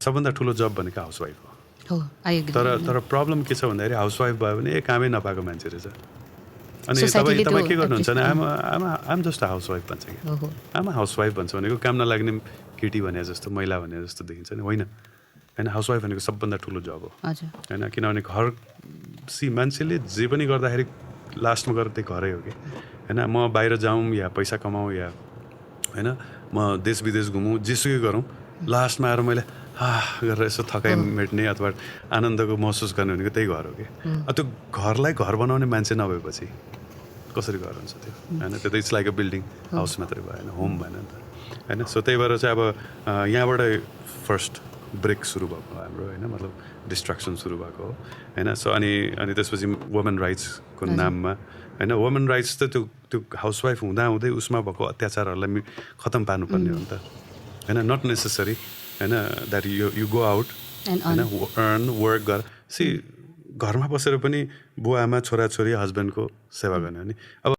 सबभन्दा ठुलो जब भनेको हाउसवाइफ हो। हो, आई एग्री। तर प्रब्लम के छ भन्दाखेरि हाउसवाइफ भयो भने कामै नपाएको मान्छे रहेछ। अनि सोसाइटीले तपाईँ त्यो के गर्नुहुन्छ भने appreciate- आम जस्ट हाउसवाइफ भन्छ कि ओहो, आमा हाउसवाइफ भन्छ भनेको काम नलाग्ने केटी भने जस्तो महिला भने जस्तो देखिन्छ नि, होइन होइन। हाउसवाइफ भनेको सबभन्दा ठुलो जब हो हजुर, होइन, किनभने घर मान्छेले जे पनि गर्दाखेरि लास्टमा गएर त्यही घरै हो कि होइन। म बाहिर जाउँ या पैसा कमाउँ या होइन म देश विदेश घुमौँ, जेसुकै गरौँ, लास्टमा आएर मैले गरेर यसो थकाइ मेट्ने अथवा आनन्दको महसुस गर्ने भनेको त्यही घर हो कि। त्यो घरलाई घर बनाउने मान्छे नभएपछि कसरी घर हुन्छ त्यो होइन। त्यो त it's like a building, house मात्रै भयो होइन, होम भएन नि त होइन। सो त्यही भएर चाहिँ अब यहाँबाट फर्स्ट ब्रेक सुरु भएको हाम्रो होइन, मतलब डिस्ट्रक्सन सुरु भएको हो होइन। सो अनि त्यसपछि वुमेन राइट्सको नाममा होइन, वुमेन राइट्स त त्यो हाउसवाइफ हुँदाहुँदै उसमा भएको अत्याचारहरूलाई खतम पार्नुपर्ने हो नि त होइन। नट नेसेसरी होइन द्याट यु गो आउट होइन, अर्न वर्क गर। घरमा बसेर पनि बुवा आमा छोराछोरी हस्बेन्डको सेवा गर्ने हो नि। अब